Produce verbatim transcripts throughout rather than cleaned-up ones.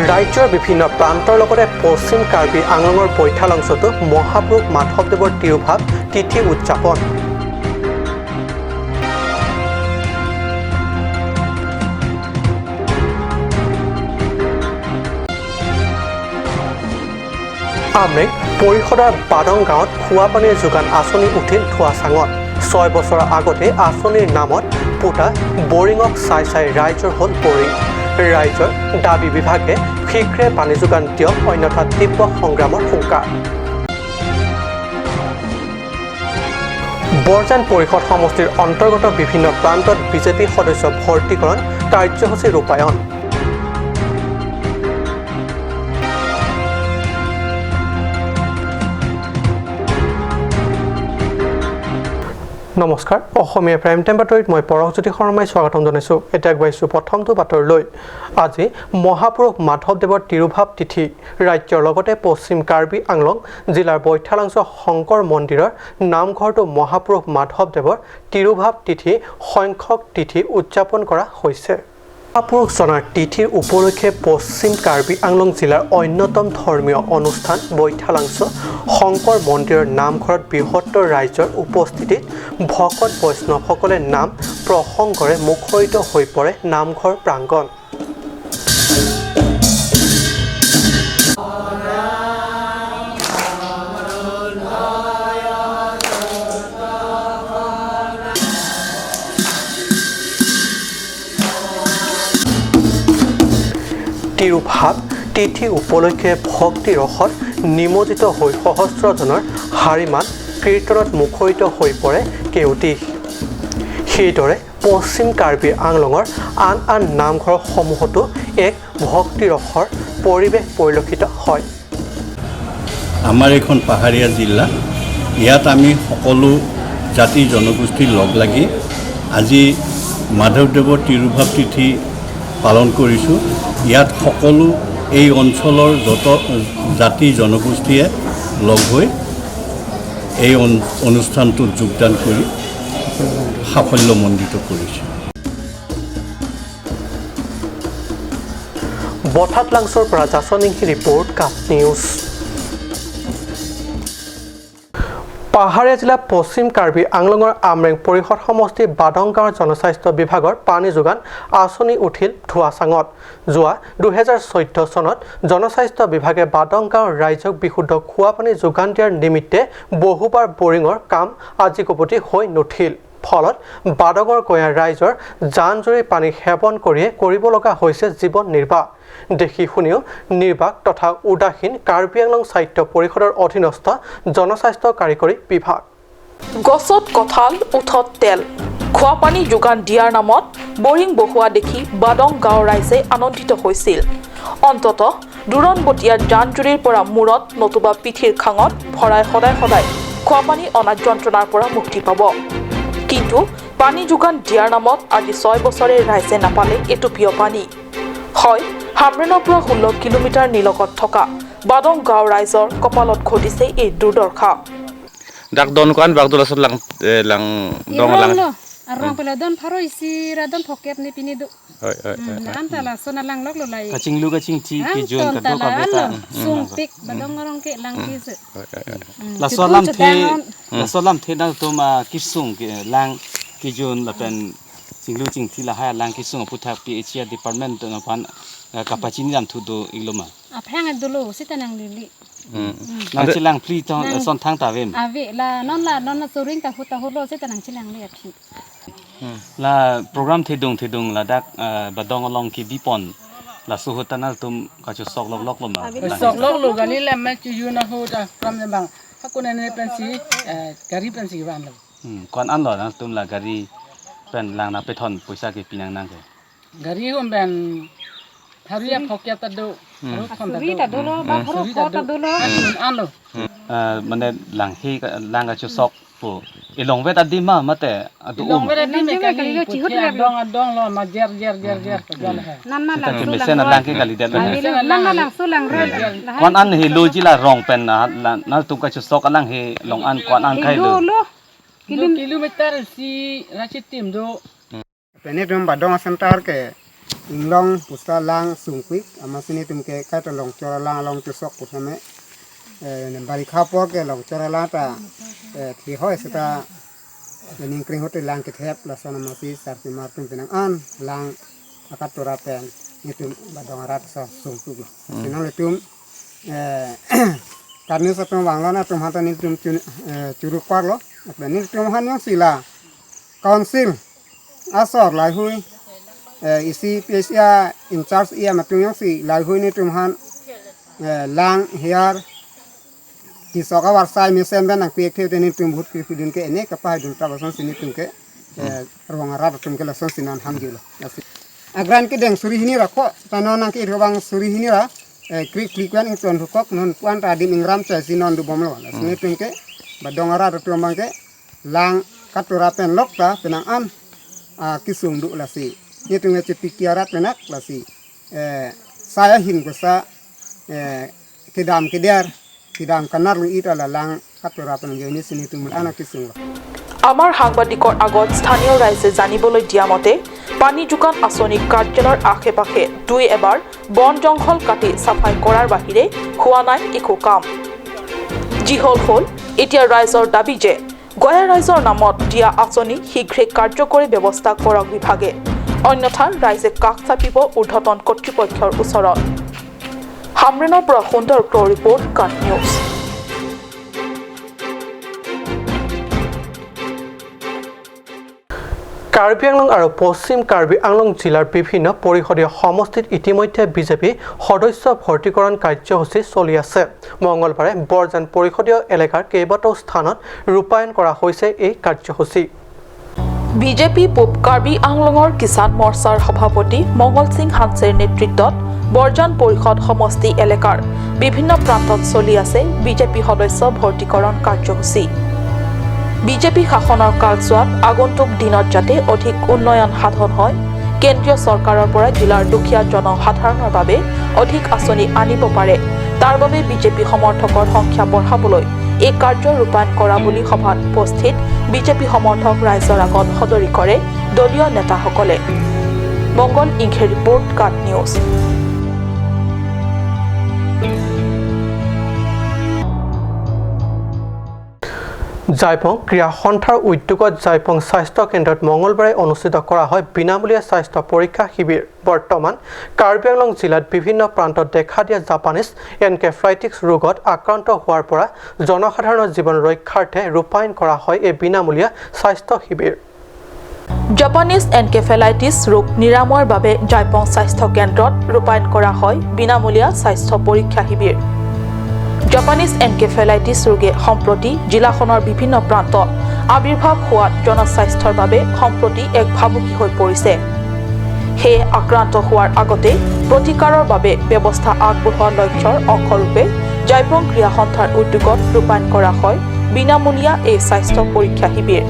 ৰাজ্যৰ বিভিন্ন প্ৰান্তৰ লগতে পশ্চিম কাৰ্বি আংলঙৰ বৈঠালাংচতো মহাপুৰুষ মাধৱদেৱৰ তিৰোভাৱ তিথি উদযাপন। আমৰেং পৰিষদৰ বাদং গাঁৱত খোৱা পানীৰ যোগান আঁচনি উঠিল ধোৱা চাঙত। ছয় বছৰ আগতে আঁচনিৰ নামত পোতা বৰিঙক চাই চাই ৰাইজৰ হ'ল বৰিং। ৰাইজৰ দাবী বিভাগে শীঘ্ৰে পানী যোগান দিয়ক, অন্যথা তীব্ৰ সংগ্ৰামৰ হুংকাৰ। বৰজান পৰিষদ সমষ্টিৰ অন্তৰ্গত বিভিন্ন প্ৰান্তত বিজেপি সদস্য ভৰ্তিকৰণ কাৰ্যসূচী ৰূপায়ণ। নমস্কাৰ, অসমীয়া প্ৰাইম টাইম বাতৰিত মই পৰশজ্যোতি শৰ্মাই স্বাগতম জনাইছো। এতিয়া আগবাঢ়িছো প্ৰথমটো বাতৰিলৈ। আজি মহাপুৰুষ মাধৱদেৱৰ তিৰোভাৱ তিথি। ৰাজ্যৰ লগতে পশ্চিম কাৰ্বি আংলং জিলাৰ বৈঠালাংচ শংকৰ মন্দিৰৰ নামঘৰতো মহাপুৰুষ মাধৱদেৱৰ তিৰোভাৱ তিথি সংখ্যক তিথি উদযাপন কৰা হৈছে। মহাপুৰুষজনাৰ তিথিৰ উপলক্ষে পশ্চিম কাৰ্বি আংলং জিলাৰ অন্যতম ধৰ্মীয় অনুষ্ঠান বৈঠালাংচ শংকৰ মন্দিৰৰ নামঘৰত বৃহত্তৰ ৰাইজৰ উপস্থিতিত ভকত বৈষ্ণৱসকলে নাম প্ৰসংগৰে মুখৰিত হৈ পৰে নামঘৰ প্ৰাংগণ। তিৰোভাৱ তিথি উপলক্ষে ভক্তি ৰসত নিমজ্জিত হৈ সহস্ৰজনৰ হাৰিমান কীৰ্তনত মুখৰিত হৈ পৰে কেওটি। সেইদৰে পশ্চিম কাৰ্বি আংলঙৰ আন আন নামঘৰসমূহতো এক ভক্তি ৰসৰ পৰিৱেশ পৰিলক্ষিত হয়। আমাৰ এইখন পাহাৰীয়া জিলা, ইয়াত আমি সকলো জাতি জনগোষ্ঠী লগ লাগি আজি মাধৱদেৱৰ তিৰোভাৱ তিথি পালন কৰিছোঁ। ইয়াত সকলো এই অঞ্চলৰ যত জাতি জনগোষ্ঠীয়ে লগ হৈ এই অন- অনুষ্ঠানটোত যোগদান কৰি সাফল্যমণ্ডিত কৰিছে। বঠাতলাংচৰ পৰা জাছন ইংহি ৰিপৰ্ট, কাপ নিউজ। পাহাৰীয়া জিলা পশ্চিম কাৰ্বি আংলঙৰ আমৰেং পৰিষদ সমষ্টি বাদং গাঁৱৰ জনস্বাস্থ্য বিভাগৰ পানী যোগান আঁচনি উঠিল ধোৱা চাঙত। যোৱা দুহেজাৰ চৈধ্য চনত জনস্বাস্থ্য বিভাগে বাদং গাঁৱৰ ৰাইজক বিশুদ্ধ খোৱা পানী যোগান দিয়াৰ নিমিত্তে বহুবাৰ বৰিঙৰ কাম আজিকোপতি হৈ নুঠিল। ফলত বাদঙৰ গঞা ৰাইজৰ জান জুৰি পানী সেৱন কৰিয়ে কৰিব লগা হৈছে জীৱন নিৰ্বাহ। দেখি শুনিও নিৰ্বাক তথা উদাসীন কাৰ্বি আংলং স্বায়ত্ত পৰিষদৰ অধীনস্থ জনস্বাস্থ্য কাৰিকৰী বিভাগ। গছত কঁঠাল, ওঠত তেল, খোৱা পানী যোগান দিয়াৰ নামত বৰিং বহুৱা দেখি বাদং গাঁৱৰ ৰাইজে আনন্দিত হৈছিল। অন্ততঃ দূৰণবতীয়া জান জুৰিৰ পৰা মূৰত নতুবা পিঠিৰ খাঙত ভৰাই সদায় সদায় খোৱা পানী অনা যন্ত্ৰণাৰ পৰা মুক্তি পাব। কিন্তু পানী যোগান দিয়াৰ নামত আজি ছয় বছৰে ৰাইজে নাপালে এটুপিও পানী। হয়, হামৰেণৰ পৰা ষোল্ল কিলোমিটাৰ নিলগত থকা বাদং গাঁৱৰ ৰাইজৰ কপালত ঘটিছে এই দুৰ্দশা। Dak don ko-an bak do, laso lang, eh, langdong lang. Arong lo, arong pela don pharo isi ra don phokep ni pini do. Oi, oi, oi, oi. Anta laso na langlok lo lai. Kachinglu kachingthi kejun kado kabeta. Sungtik, badong arong ke lang kejun. Oi, oi, oi. Laso alamthe, laso alamthe nangtum, ah, kesung ke lang kejun lapen chinglu chingthi lahai lang kesung aphuthak P H E department atum aphan, ah, kapachini damthu do-iklo ma. Aphang dolo, seta nanglele. Hmm. Nangchelang phli tong, nang son thangta avem. Ave la, non la, non la soring tahu tahu lo, seta nangchelangle aphi. Hmm. La program thedung thedung ladak, eh, badong along kebipon. Laso ahut ta nangtum kachosok loklok lo ma. Ave. Lang sok lok lo, gari lam ma chiyun ahut ta program ne bang. Hakun ne pensi, eh, gari pensi van lo. Hmm, ko-an lo nangtum la gari pen lang nangpethon poisa ke pinang nang ke. Gari hum ben haria phokya ta do. Hmm. Haru thon ta do. Suri ta dolo, ba pharo ko ta dolo. An lo. Hmm. Eh, mane lang he ka, lang kachosok pu. Ilong vet adim ma mate adu um. Ilong vet adim me kali, chihut puthe adong adong lo ma jer jer jer jer ka jol he. Nan ma seta lang ke so mesen lang lang ke kali det lang. Nan ma lang so lang re. Ko-an an he lo ji la rong pen na, na, nangtum kachosok alang he long an ko-an an kai lo. Lo, lo. Kilo- kilometer isi ra chitim do. Pini tum badong center ke inglong pusa lang sungpik, amatsi netum ke kaita Longchor alang along chesok pusame, eh, ne barikha apor ke Longchor alang ta, eh, thihoi seta, eh, ningkring hote lang kethep lason amatsi sarpimar atum penang an lang akatura pen netum badong arat sa sungpik. Hmm. Penang netum, eh, karni sa tum banglo na atum hata netum chun-, eh, churuk parlo, netum han jongsi la council asor laheihui, eh, isi P H E a in charge E M atum jongsi laheihui netum han, eh, lang hiar kesok avarsai mesen pen nangpi-ik the te netum vote kepidun ke ene kapahai dun ta lasonsi netum ke, eh, arong arat atum ke lasonsi non hangjulo. Lasi. Agrant kedeng suri hini ra ko, ta non nangke-ir abang suri hini ra, eh, krik klik wan ington hukok non puan ta adim ingram chai si non dobomlo. Lasi. Hmm. Netum ke badong arat atum abang ke lang katura pen lok ta penang an, ah, kesung do lasi. Netum ke chepiki arat penak lasi. Eh, sai ahin kosa, eh, kedam keder, kedam kanar lu ita la lang katura pen jeni si netum an kesung lo. আমাৰ সাংবাদিকৰ আগত স্থানীয় ৰাইজে জানিবলৈ দিয়া মতে, পানী যোগান আঁচনিৰ কাৰ্যালয়ৰ আশে-পাশে দুই এবাৰ বন জংঘল কাটি চাফাই কৰাৰ বাহিৰে হোৱা নাই একো কাম। যি হ'ল হ'ল, এতিয়া ৰাইজৰ দাবী যে গয়া ৰাইজৰ নামত দিয়া আঁচনি শীঘ্ৰে কাৰ্যকৰী ব্যৱস্থা কৰক বিভাগে, অন্যথা ৰাইজে কাষ চাপিব ঊৰ্ধ্বতন কৰ্তৃপক্ষৰ ওচৰত। হামৰেনৰ পৰা সুন্দৰ ক্ৰ' ৰিপৰ্ট, কাট নিউজ। কাৰ্বি আংলং আৰু পশ্চিম কাৰ্বি আংলং জিলাৰ বিভিন্ন পৰিষদীয় সমষ্টিত ইতিমধ্যে বিজেপি সদস্য ভৰ্তিকৰণ কাৰ্যসূচী চলি আছে। মঙলবাৰে বৰজান পৰিষদীয় এলেকাৰ কেইবাটাও স্থানত ৰূপায়ণ কৰা হৈছে এই কাৰ্যসূচী। বিজেপি পূব কাৰ্বি আংলঙৰ কিষাণ মৰ্চাৰ সভাপতি মংগল সিং হানছেৰ নেতৃত্বত বৰজান পৰিষদ সমষ্টি এলেকাৰ বিভিন্ন প্ৰান্তত চলি আছে বিজেপি সদস্য ভৰ্তিকৰণ কাৰ্যসূচী। বিজেপি শাসনৰ কালছোৱাত আগন্তুক দিনত যাতে অধিক উন্নয়ন সাধন হয়, কেন্দ্ৰীয় চৰকাৰৰ পৰা জিলাৰ দুখীয়া জনসাধাৰণৰ বাবে অধিক আঁচনি আনিব পাৰে, তাৰ বাবে বিজেপি সমৰ্থকৰ সংখ্যা বঢ়াবলৈ এই কাৰ্য ৰূপায়ণ কৰা বুলি সভাত উপস্থিত বিজেপি সমৰ্থক ৰাইজৰ আগত সদৰি কৰে দলীয় নেতাসকলে। মংগল ইংঘে ৰিপৰ্ট, কাট নিউজ। জাইপং ক্ৰীড়া সন্থাৰ উদ্যোগত জাইপং স্বাস্থ্য কেন্দ্ৰত মঙলবাৰে অনুষ্ঠিত কৰা হয় বিনামূলীয়া স্বাস্থ্য পৰীক্ষা শিবিৰ। বৰ্তমান কাৰ্বি আংলং জিলাত বিভিন্ন প্ৰান্তত দেখা দিয়া জাপানীজ এনকেফেলাইটিছ ৰোগত আক্ৰান্ত হোৱাৰ পৰা জনসাধাৰণৰ জীৱন ৰক্ষাৰ্থে ৰূপায়ণ কৰা হয় এই বিনামূলীয়া স্বাস্থ্য শিবিৰ। জাপানীজ এনকেফেলাইটিছ ৰোগ নিৰাময়ৰ বাবে জাইপং স্বাস্থ্য কেন্দ্ৰত ৰূপায়ণ কৰা হয় বিনামূলীয়া স্বাস্থ্য পৰীক্ষা শিবিৰ। জাপানীজ এনকেফেলাইটিছ ৰোগে সম্প্ৰতি জিলাখনৰ বিভিন্ন প্ৰান্তত আৱিৰ্ভাৱ হোৱাত জনস্বাস্থ্যৰ বাবে সম্প্ৰতি এক ভাবুকি হৈ পৰিছে। সেয়ে আক্ৰান্ত হোৱাৰ আগতে প্ৰতিকাৰৰ বাবে ব্যৱস্থা আগবঢ়োৱা লক্ষ্যৰ অংশৰূপে জাইপং ক্ৰীড়া সন্থাৰ উদ্যোগত ৰূপায়ণ কৰা হয় বিনামূলীয়া এই স্বাস্থ্য পৰীক্ষা শিবিৰ।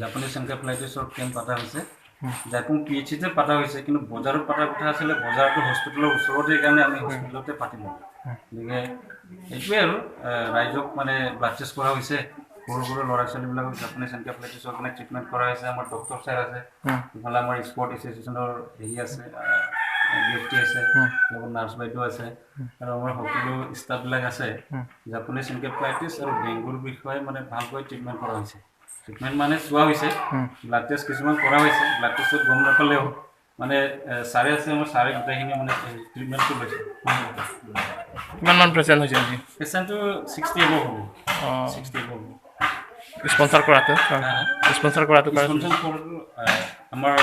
জাপানীজ এনকেফেলাইটিছৰ কেম্প পতা হৈছে। হুম। জাইপং পি এইচ চিতে পতা হৈছে, কিন্তু বজাৰত পতাৰ কথা আছিলে, বজাৰটো হস্পিটেলৰ ওচৰতে কাৰণে আমি হুম। হস্পিটেলতে পাতিলোঁ। হুম। গতিকে এইটোৱে আৰু, এ, ৰাইজক মানে ব্লাড টেষ্ট কৰা হৈছে, সৰু সৰু ল'ৰা ছোৱালীবিলাকক জাপানীজ এনকেফেলাইটিছৰ কাৰণে ট্ৰিটমেণ্ট কৰা হৈছে। আমাৰ ডক্টৰ ছাৰ আছে, হুম। ইফালে আমাৰ স্পৰ্ট এছ'চিয়েশ্যনৰ হেৰি আছে, আ, ব্যক্তি আছে, হুম। লগত নাৰ্ছ বাইদেউ আছে, হুম। আৰু আমাৰ সকলো ষ্টাফবিলাক আছে। হুম। জাপানীজ এনকেফেলাইটিছ আৰু ডেংগুৰ বিষয়ে মানে ভালকৈ ট্ৰিটমেণ্ট কৰা হৈছে। ট্ৰিটমেণ্ট মানে চোৱা হৈছে, হুম। ব্লাড টেষ্ট কিছুমান কৰা হৈছে, ব্লাড টেষ্টত গম নাপালেও মানে, এ, ছাৰে আছে, আমাৰ ছাৰে গোটেইখিনি মানে, এ, ট্ৰিটমেণ্টটো লৈছে। কিমান মান পেচেণ্ট হৈছে আজি? পেচেণ্টটো ছিক্সটি এবভ হ'ব। অ। ছিক্সটি এবভ হ'ব। স্পনচাৰ কৰাটো? হা, হা? স্পনচাৰ কৰাটো কাৰ? স্পনচাৰ কৰাটো, এ, আমাৰ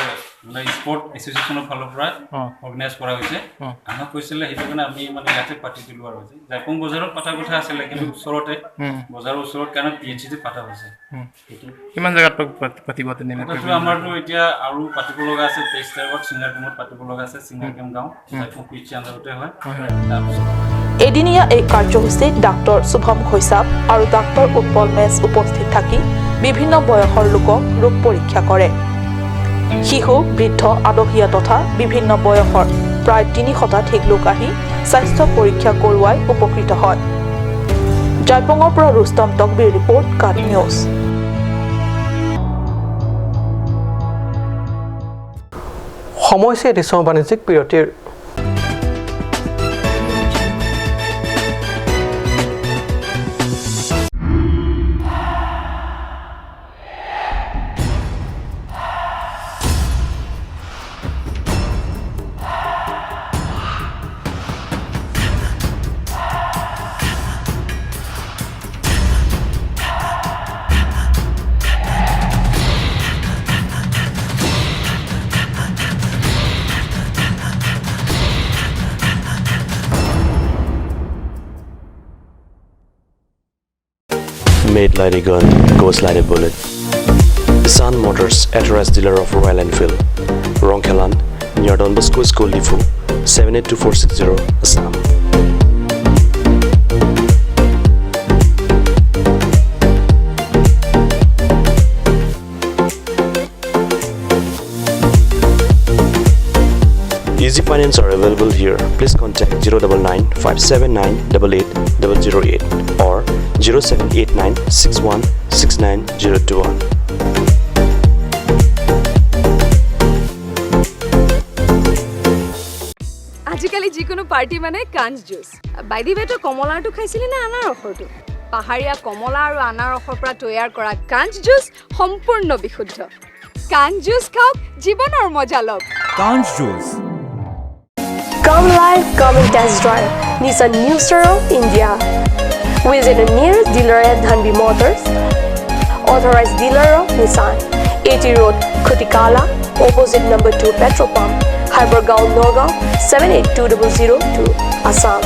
মানে স্পৰ্ট এছ'চিয়েশ্যনৰ ফালৰ পৰা অ। অৰ্গেনাইজ কৰা হৈছে। অ। আমাক কৈছিলে, সেইটো কাৰণে আমি মানে ইয়াতে পাতি দিলোঁ আৰু আজি। জাইপং বজাৰত পতা কথা আছিলে, কিন্তু হুম। ওচৰতে, হুম। বজাৰৰ ওচৰত কাৰণে পি এইচ চিতে পতা হৈছে। হুম। সেইটো। কিমান জেগাত পা-, পাত-, পাতিব তেনে? তাতো আমাৰতো এতিয়া আৰু পাতিব লগা আছে, তেইছ তাৰিখত চিংগাৰ কেম্পত পাতিব লগা আছে, চিংগাৰ হুম। কেম্প গাঁও, হুম। জাইপং পি এইচ চি আণ্ডাৰতে হয়। হয়, হয়। তাৰপিছত এদিনীয়া এই কাৰ্যসূচীত ডাক্তৰ শুভম ঘৈছাপ আৰু ডাক্তৰ উৎপল মেছ উপস্থিত থাকি বিভিন্ন বয়সৰ লোকক ৰোগ পৰীক্ষা কৰে। শিশু, বৃদ্ধ, আদহীয়া তথা বিভিন্ন বয়সৰ প্ৰায় তিনিশটাধিক লোক আহি স্বাস্থ্য পৰীক্ষা কৰোৱাই উপকৃত হয়। জাইপঙৰ পৰা ৰুস্তম তকবীৰ ৰিপৰ্ট, কাট নিউজ। সময় হৈছে এটি সময় বাণিজ্যিক বিৰতিৰ। Made like a gun, goes like a bullet. Sun Motors, authorized dealer of Royal Enfield. Rongkhelan, near Don Bosco School, Diphu, seven eight two four six zero, Assam. Easy finance are available here. Please contact zero double nine five seven nine double eight double zero eight or zero seven eight nine six one six nine zero two one. আজিকালি যিকোনো পাৰ্টি মানে কাঞ্চ জুচ। বাইদি বে, তই কমলাৰটো খাইছিলি নে আনাৰসৰটো? পাহাৰীয়া কমলা আৰু আনাৰসৰ পৰা তৈয়াৰ কৰা কাঞ্চ জুচ সম্পূৰ্ণ বিশুদ্ধ। কাঞ্চ জুচ খাওক, জীৱনৰ মজা লওক। Kanch Juice. Come live, come and test drive Nissan New Star of India. Visit a nearest dealer at Dhanvi Motors, authorized dealer of Nissan, A T Road, Khutikala, opposite number two petrol pump, Hypergaon, Nagaon, seven eight two double zero two, Assam.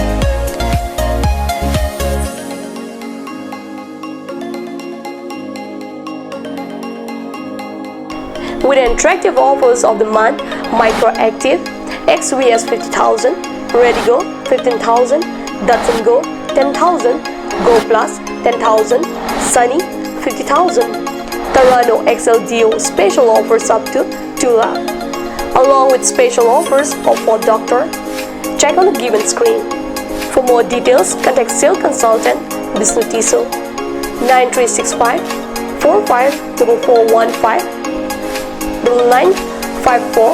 With attractive offers of the month, Micra Active, X V S fifty thousand, Redi-GO fifteen thousand, Datsun Go ten thousand, Go Plus ten thousand, Sunny fifty thousand, Terrano X L D O special offers up to two lakh, along with special offers of Ford Doctor. Check on the given screen. For more details, contact sales consultant Bishnu Tisso, nine three six five four five double four one five, double nine five four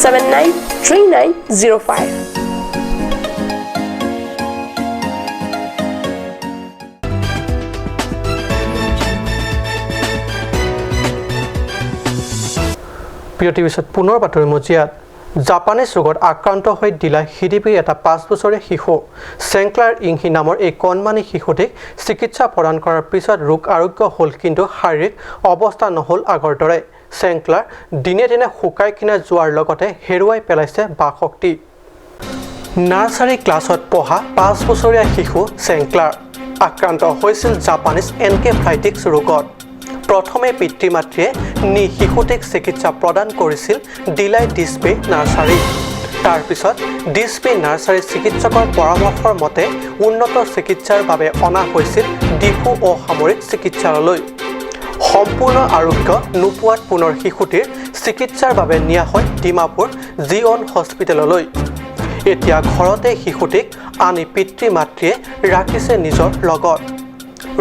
seven nine three nine zero five. প্ৰিয় টিভি চাওক, পুনৰ বাতৰি মজিয়াত। জাপানীজ ৰোগত আক্ৰান্ত হৈ দিলাই সিদিপিৰ এটা পাঁচ বছৰীয়া শিশু। চেংক্লাৰ ইংহি নামৰ এই কণমানি শিশুটিক চিকিৎসা প্ৰদান কৰাৰ পিছত ৰোগ আৰোগ্য হ'ল, কিন্তু শাৰীৰিক অৱস্থা নহ'ল আগৰ দৰে। চেংক্লাৰ দিনে দিনে শুকাই ক্ষীণাই যোৱাৰ লগতে হেৰুৱাই পেলাইছে বাকশক্তি। নাৰ্চাৰী ক্লাছত পঢ়া পাঁচ বছৰীয়া শিশু চেংক্লাৰ আক্ৰান্ত হৈছিল জাপানীজ এনকেফ্লাইটিছ ৰোগত। প্ৰথমে পিতৃ মাতৃয়ে নি শিশুটিক চিকিৎসা প্ৰদান কৰিছিল ডিলাই ডিছপে নাৰ্চাৰী। তাৰ পিছত ডিছপে নাৰ্চাৰী চিকিৎসকৰ পৰামৰ্শৰ মতে উন্নত চিকিৎসাৰ বাবে অনা হৈছিল ডিফু অসামৰিক চিকিৎসালয়লৈ। সম্পূৰ্ণ আৰোগ্য নোপোৱাত পুনৰ শিশুটিৰ চিকিৎসাৰ বাবে নিয়া হয় ডিমাপুৰ জিঅন হস্পিটেললৈ। এতিয়া ঘৰতে শিশুটিক আনি পিতৃ মাতৃয়ে ৰাখিছে নিজৰ লগত।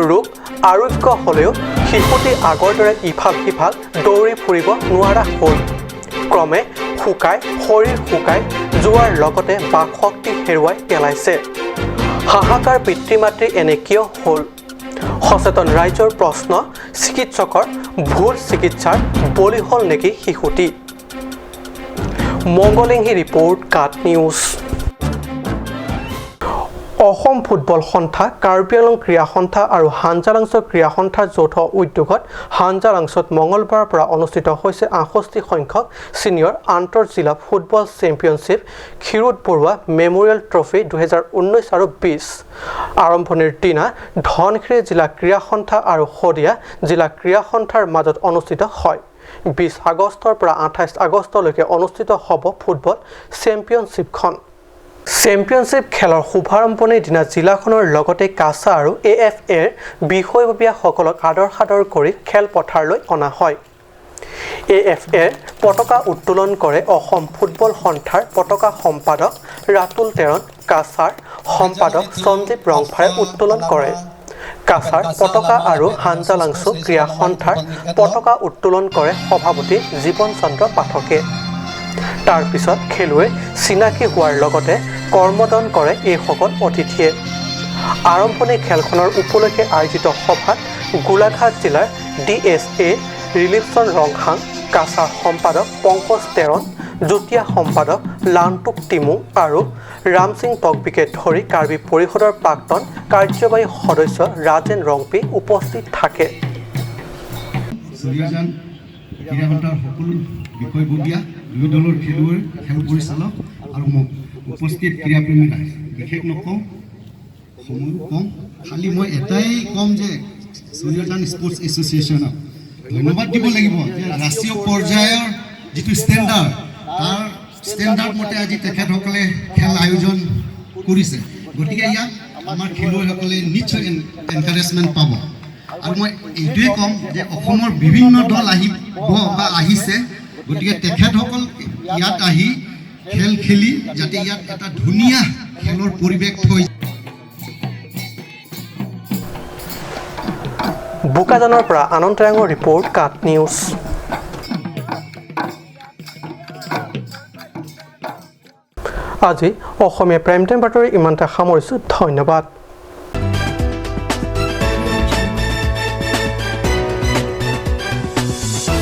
ৰোগ আৰোগ্য হ'লেও শিশুটি আগৰ দৰে ইফাল সিফাল দৌৰি ফুৰিব নোৱাৰা হ'ল। ক্ৰমে শুকাই, শৰীৰ শুকাই যোৱাৰ লগতে বাকশক্তি হেৰুৱাই পেলাইছে। হাহাকাৰ পিতৃ মাতৃ এনে কিয় হ'ল? সচেতন ৰাইজৰ প্ৰশ্ন, চিকিৎসকৰ ভুল চিকিৎসাৰ বলি হ'ল নেকি শিশুটি? মংগল ইংহি ৰিপৰ্ট, কাট নিউজ। অসম ফুটবল সন্থা, কাৰ্বি আংলং ক্ৰীড়া সন্থা আৰু হাঞ্জালাংচ ক্ৰীড়া সন্থাৰ যৌথ উদ্যোগত হাঞ্জালাংচত মঙলবাৰৰ পৰা অনুষ্ঠিত হৈছে আঠষষ্ঠি সংখ্যক ছিনিয়ৰ আন্তঃ জিলা football championship Khirod Barua memorial trophy দুহেজাৰ ঊনৈছ আৰু বিছ। আৰম্ভণিৰ দিনা ধনশিৰি জিলা ক্ৰীড়া সন্থা আৰু শদিয়া জিলা ক্ৰীড়া সন্থাৰ মাজত অনুষ্ঠিত হয়। বিছ আগষ্টৰ পৰা আঠাইছ আগষ্টলৈকে অনুষ্ঠিত হ'ব ফুটবল চেম্পিয়নশ্বিপখন। চেম্পিয়নশ্বিপ খেলৰ শুভাৰম্ভণিৰ দিনা জিলাখনৰ লগতে কাছা আৰু এ এফ এৰ বিষয়ববীয়াসকলক আদৰ সাদৰ কৰি খেলপথাৰলৈ অনা হয়। এ এফ এৰ পতাকা উত্তোলন কৰে অসম ফুটবল সন্থাৰ পতাকা সম্পাদক ৰাতুল তেৰণ, কাছাৰ সম্পাদক সঞ্জীৱ ৰংফাৰে উত্তোলন কৰে। কাছাৰ পতাকা আৰু হাঞ্জালাংচু ক্ৰীড়া সন্থাৰ পতাকা উত্তোলন কৰে সভাপতি জীৱন চন্দ্ৰ পাঠকে। তাৰ পিছত খেলুৱৈ চিনাকি হোৱাৰ লগতে কৰ্মদান কৰে এইসকল অতিথিয়ে। আৰম্ভণি খেলখনৰ উপলক্ষে আয়োজিত সভাত গোলাঘাট জিলাৰ ডি এছ এ ৰিলিফচন ৰংহাং, কাছাৰ সম্পাদক পংকজ তেৰণ, যুটীয়া সম্পাদক লাংটুক টিমুং আৰু ৰামসিং তকবিকে ধৰি কাৰ্বি পৰিষদৰ প্ৰাক্তন কাৰ্যবাহী সদস্য ৰাজেন ৰংপি উপস্থিত থাকে। চুৰিয়াজান ক্ৰীড়া সন্থাৰ সকলো বিষয়ববীয়া, দুয়ো দলৰ খেলুৱৈ, খেল পৰিচালক আৰু ম- উপস্থিত ক্ৰীড়াপ্ৰেমী ৰাইজ, বিশেষ নকওঁ, সময়ো কম। খালি মই এটাই ক'ম যে চুৰিয়াজান স্পৰ্টছ এছ'চিয়েশ্যনক ধন্যবাদ দিব লাগিব যে ৰাষ্ট্ৰীয় পৰ্যায়ৰ যিটো ষ্টেণ্ডাৰ্ড, তাৰ ষ্টেণ্ডাৰ্ড মতে আজি তেখেতসকলে খেল আয়োজন কৰিছে। গতিকে ইয়াত আমাৰ খেলুৱৈসকলে নিশ্চয় এন- এনকাৰেজমেণ্ট পাব। আৰু মই এইটোৱে ক'ম যে অসমৰ বিভিন্ন দল আহিব বা আহিছে, গতিকে তেখেতসকল ইয়াত আহি খেল খেলি যাতে ইয়াত এটা ধুনীয়া খেলৰ পৰিৱেশ থৈ বোকাজানৰ পৰা আনন্দ ৰেঙৰ ৰিপৰ্ট, কাট নিউজ। আজি অসমীয়া প্ৰাইম টাইম বাতৰি ইমানতে সামৰিছোঁ। ধন্যবাদ।